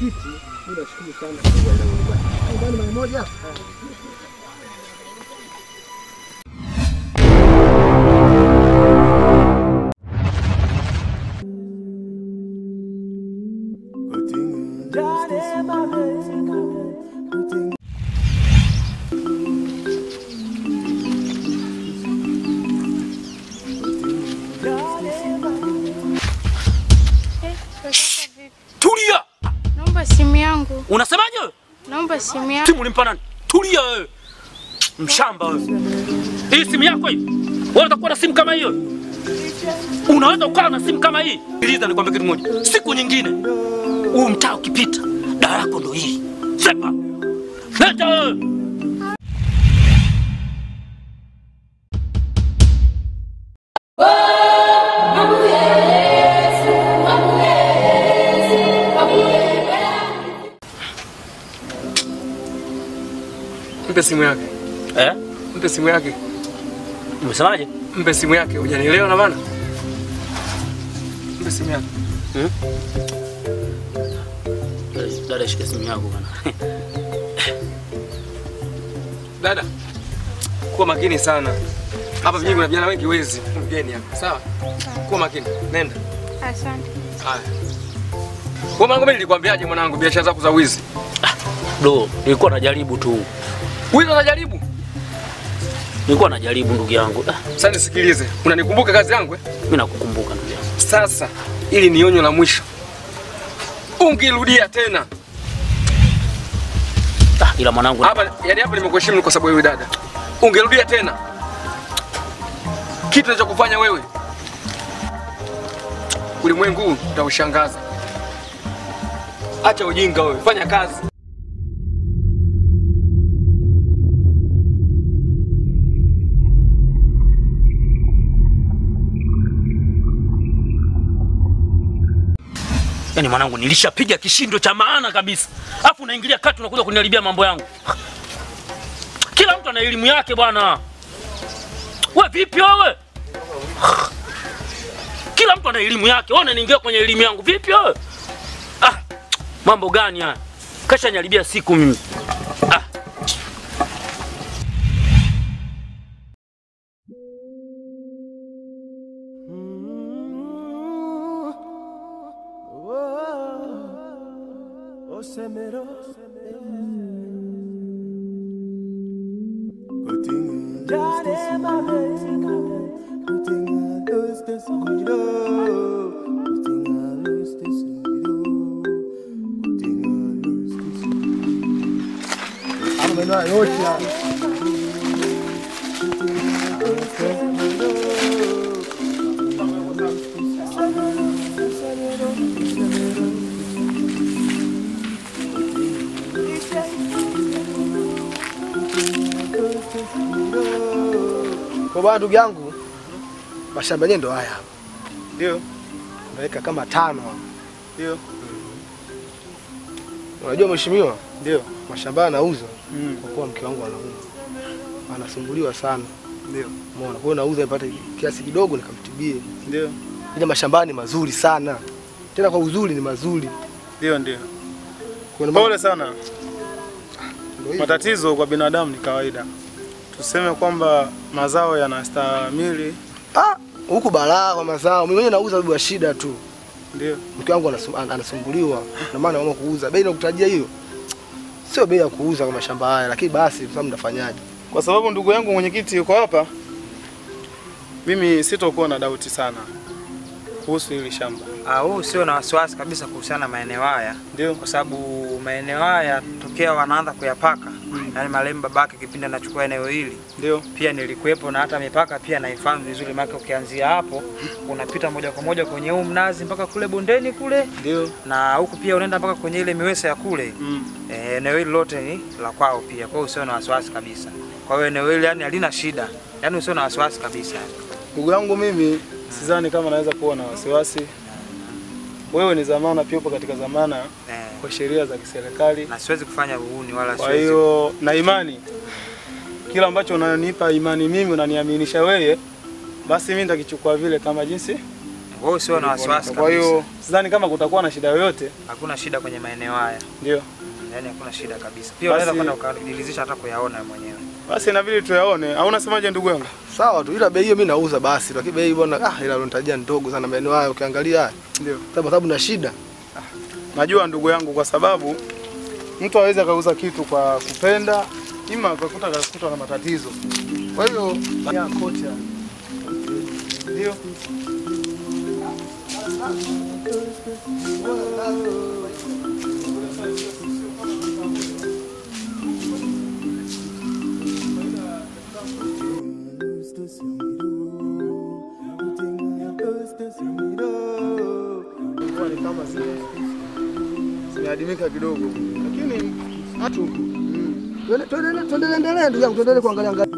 Mwenyekiti, mimi nashukuru sana. Ndani mara moja. Tulia. Naomba simu yangu. Unasemaje wewe? Naomba simu yangu. Simu ulimpa nani? Tulia wewe. Mshamba wewe. Hii simu yako hii. Wewe utakuwa na simu kama hiyo? Unaweza ukawa na simu kama hii? Sikiliza nikwambie kitu kimoja. Siku nyingine huu mtaa ukipita, dawa yako ndio hii. Sepa. Leta wewe. Mpe simu yake. Eh? Mpe simu yake. Umesemaje? Mpe simu yake. Hujanielewa na maana? Mpe simu yake. Hmm? Dada, shika simu yako bana. Dada, kuwa makini sana. Hapa vijijini kuna vijana wengi wezi. Mgeni hapa. Sawa? Kuwa makini. Nenda. Asante. Haya. Kwa mwanangu mimi nilikwambiaje mwanangu biashara zako za wizi? Bro, nilikuwa najaribu tu. Wizi unajaribu? Nilikuwa najaribu ndugu yangu. Sasa nisikilize. Unanikumbuka kazi yangu eh? Mimi nakukumbuka ndugu yangu. Sasa ili ni onyo la mwisho. Ungirudia tena. Ila mwanangu hapa, yani hapa nimekuheshimu kwa sababu wewe dada. Ungerudia tena. Kitu ninachokufanya wewe, ulimwengu utaushangaza. Acha ujinga wewe, fanya kazi. Yaani mwanangu nilishapiga kishindo cha maana kabisa. Alafu unaingilia kati unakuja kuniharibia mambo yangu. Kila mtu ana elimu yake bwana. Wewe vipi wewe? Kila mtu ana elimu yake. Wewe unaniingia kwenye elimu yangu. Vipi wewe? Ah, mambo gani haya? Kasha niharibia siku mimi. Ah. Kwa bwana ndugu yangu, mashamba yenyewe ndo haya hapa. Ndio. Naweka kama 5 hapo. Ndio. Unajua mheshimiwa? Ndio. Mashamba yanauza kwa kuwa mke wangu anaumwa. Anasumbuliwa sana. Ndio. Umeona? Kwa hiyo nauza nipate kiasi kidogo nikamtibie. Ndio. Ile mashambani mazuri sana. Tena kwa uzuri ni mazuri. Ndio ndio. Pole sana. Matatizo kwa binadamu ni kawaida. Tuseme kwamba mazao yanastahimili. Ah, huku balaa kwa mazao. Mimi mwenyewe nauza sababu ya shida tu. Ndio. Mke wangu anasumbuliwa na maana naomba kuuza. Bei nakutajia hiyo. Sio bei ya kuuza kwa mashamba haya, lakini basi sasa mnafanyaje? Kwa sababu ndugu yangu mwenyekiti yuko hapa, mimi sitokuwa na dauti sana kuhusu hili shamba. Ah, wewe usio na wasiwasi kabisa kuhusiana na maeneo haya. Ndio. Kwa sababu maeneo haya tokea wanaanza kuyapaka. Yaani marehemu babake kipindi anachukua eneo hili. Ndio. Pia nilikuepo na hata mipaka pia naifahamu vizuri, maana ukianzia hapo unapita moja kwa moja kwenye huu mnazi mpaka kule bondeni kule. Ndio. Na huku pia unaenda mpaka kwenye ile miwesa ya kule. Eneo hili lote ni la kwao pia. Kwa hiyo usio na wasiwasi kabisa. Kwa hiyo eneo hili yani halina shida. Yaani usio na wasiwasi kabisa. Ndugu yangu mimi sidhani kama naweza kuwa na wasiwasi. Wewe ni zamana pia upo katika zamana kwa sheria za kiserikali. Na siwezi kufanya uhuni wala siwezi. Kwa hiyo na imani kila ambacho unanipa imani mimi unaniaminisha wewe, basi mimi nitakichukua vile kama jinsi Wewe usiwe na wasiwasi kabisa. Kwa hiyo sidhani kama kutakuwa na shida yoyote. Hakuna shida kwenye maeneo haya. Ndio. Yaani hakuna shida kabisa. Pia unaweza kwenda ukajiridhisha hata kuyaona mwenyewe. Basi inabidi tuyaone. Au unasemaje ndugu yangu? Sawa tu, ila bei hiyo mimi nauza basi, lakini bei bwana ila unanitajia ndogo sana maeneo haya ukiangalia. Ndio. Sababu na shida. Najua ndugu yangu, kwa sababu mtu hawezi akauza kitu kwa kupenda, ima akakuta akakutwa na matatizo. Kwa hiyo ya kocha. Ndio. Kama zimeadimika kidogo, lakini hatu tuendelee ndugu yangu, tuendelee kuangalia angalia.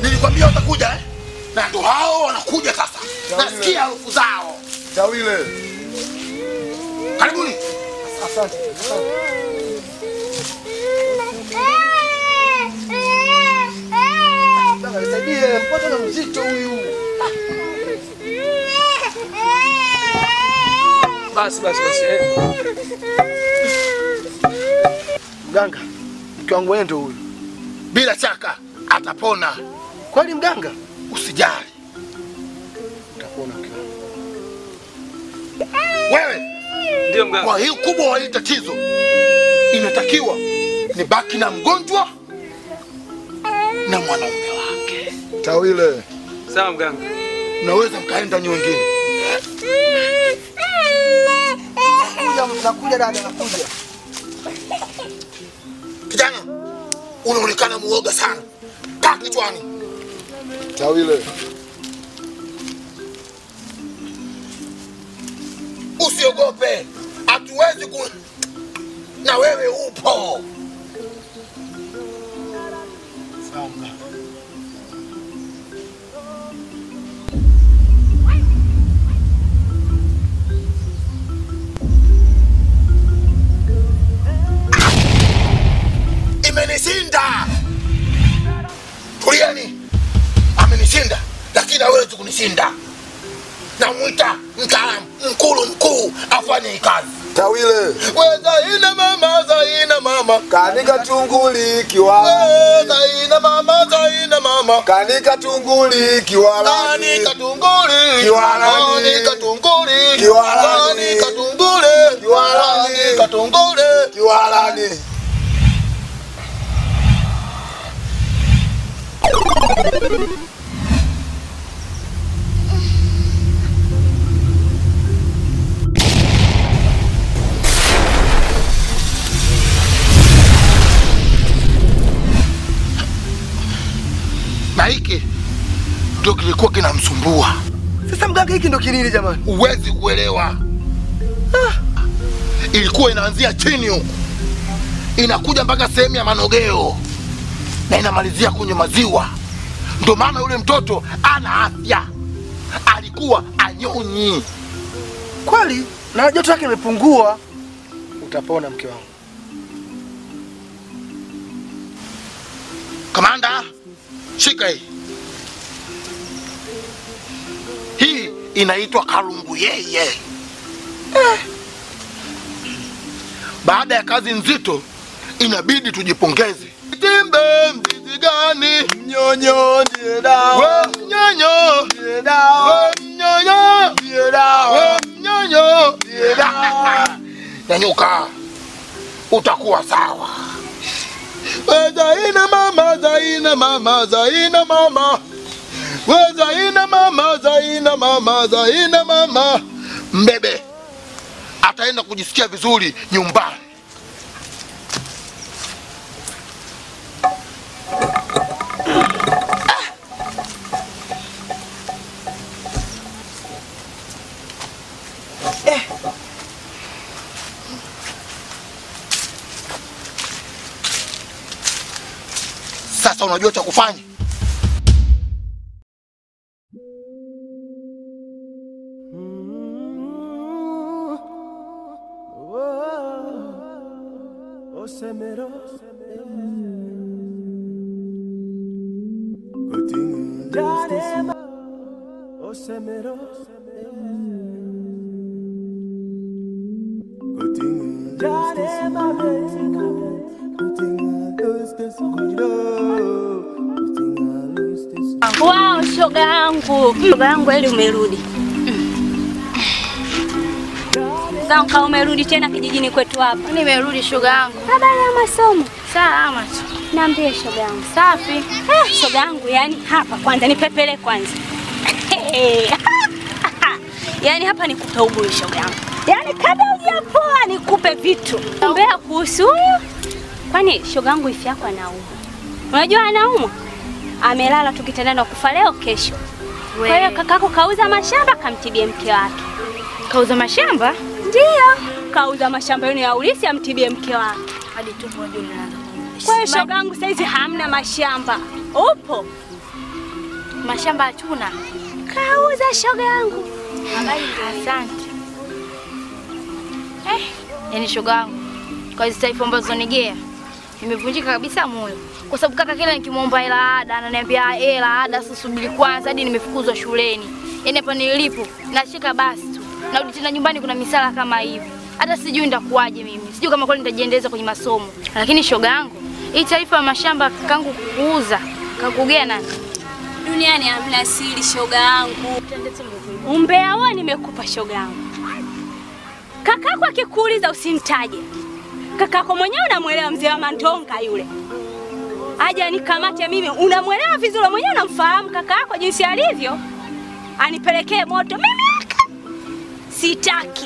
Nilikwambia watakuja eh? Na ndo hao wanakuja sasa. Nasikia harufu zao. Tawile. Karibuni. Asante. Asante. Nisaidie, mpata na mzito huyu. Basi basi basi. Mganga, mke wangu wewe ndio huyu. Bila shaka atapona. Kweli mganga? Usijali. Utapona mke wangu. Wewe ndio mganga. Kwa hiyo kubwa wa hili tatizo inatakiwa nibaki na mgonjwa na mwanaume wake. Tawile. Sawa mganga. Naweza mkaenda nyi wengine. Nakuja dada, nakuja. Kijana, unaonekana muoga sana. Kaa kichwani. Tawile. Usiogope. Hatuwezi ku na wewe upo. Sawa mganga. Imenishinda. Tulieni. Amenishinda, lakini hawezi kunishinda. Namuita mtaalamu mkulu mkuu afanye kazi. Tawile. We Zaina mama, Zaina mama. Kanika tunguli kiwala. We Zaina mama, Zaina mama. Kanika tunguli kiwala. Kanika tunguli kiwala. Kanika tunguli kiwala. Kanika tunguli kiwala. Kanika tunguli kiwala. Na hiki ndio kilikuwa kinamsumbua. Sasa mganga, hiki ndio kinini jamani? Huwezi kuelewa. Ilikuwa inaanzia chini huku, inakuja mpaka sehemu ya manogeo na inamalizia kwenye maziwa. Ndio maana yule mtoto ana afya, alikuwa anyonyi. Kweli, na joto lake limepungua. Utapona mke wangu. Kamanda, shika hii. Hii inaitwa karungu yeye. Baada ya kazi nzito inabidi tujipongeze. Timbe mzizi gani? Mnyonyo ndiye dawa. We mnyonyo ndiye dawa. We mnyonyo ndiye dawa. We mnyonyo ndiye dawa. Nyanyuka, utakuwa sawa. We Zaina mama, Zaina mama, Zaina mama. We Zaina mama, Zaina mama, Zaina mama. Mbebe ataenda kujisikia vizuri nyumbani. Sasa unajua cha kufanya? Wow, shoga yangu. Shoga yangu eli umerudi. Sasa umerudi tena kijijini kwetu hapa. Nimerudi shoga yangu. Habari ya masomo? Salama tu. Niambie shoga yangu. Safi. Shoga yangu yani hapa kwanza nipepele kwanza. Yaani hapa nikupe ubuyu shoga yangu. Yaani kabla hujapoa nikupe vitu. Mbea kuhusu huyu. Kwani shoga yangu ifi yako anauma. Unajua anauma? Amelala tu kitandani na kufa leo kesho. Kwa hiyo kakako kauza mashamba kamtibie mke wake. Kauza mashamba? Ndio. Kauza mashamba yenu ya ulisi amtibie mke wake. Hadi tupo unajua ninaanza kuumwa. Kwa hiyo shoga yangu saizi hamna mashamba. Upo? Mashamba hatuna. Kauza shoga yangu. Habari, asante. Yaani shoga yangu kwa hizo taifa ambazo nigea nimevunjika kabisa moyo. Kwa sababu kaka kila nikimuomba hela ada ananiambia hela ada sasa subiri kwanza hadi nimefukuzwa shuleni. Yaani hapa nilipo nashika basi tu. Narudi tena nyumbani kuna misala kama hivi. Hata sijui nitakuaje mimi. Sijui kama kweli nitajiendeleza kwenye masomo. Lakini shoga yangu, hii taifa ya mashamba kakangu kuuza, kakugea nani? Duniani hamna siri shoga yangu. Umbea wao nimekupa shoga yangu. Kakako akikuuliza usimtaje. Kakako mwenyewe unamuelewa mzee wa Mandonga yule. Aje nikamate mimi, unamuelewa vizuri mwenyewe unamfahamu kakako jinsi alivyo. Anipelekee moto mimi sitaki.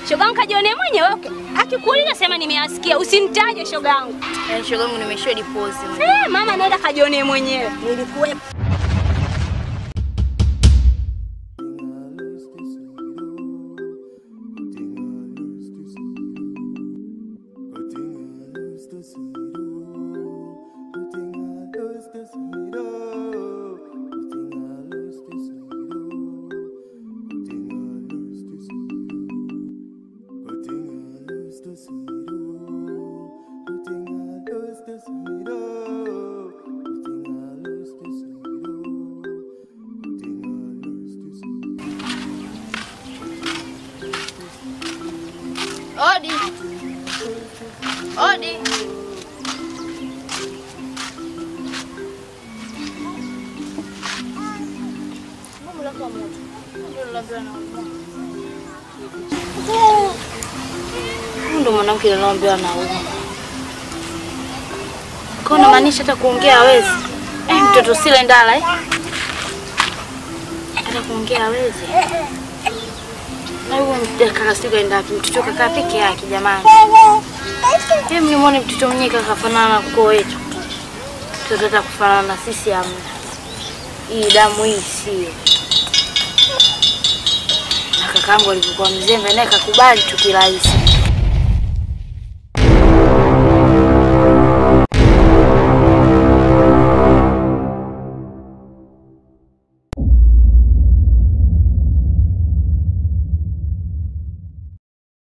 Shoga yangu kajione mwenyewe okay. Akikuuliza sema nimeasikia, usimtaje shoga yangu. Shoga yangu nimeshoa deposit. Mama naenda kajione mwenyewe. Nilikuwepo. Odi. Odi. Ndo mwanamke anaomba anauma. Kwa nini maanisha hata kuongea hawezi? Mtoto sile ndala Hata kuongea hawezi. Na huyo kaka siku aenda wapi? Mtoto kaka peke yake jamani. Hebu nimuone mtoto mwenyewe kaka kafanana na ukoo wetu. Mtoto hata kufanana na sisi hamna. Hii damu hii sio. Na kakaangu alivyokuwa mzembe naye kakubali tu kirahisi.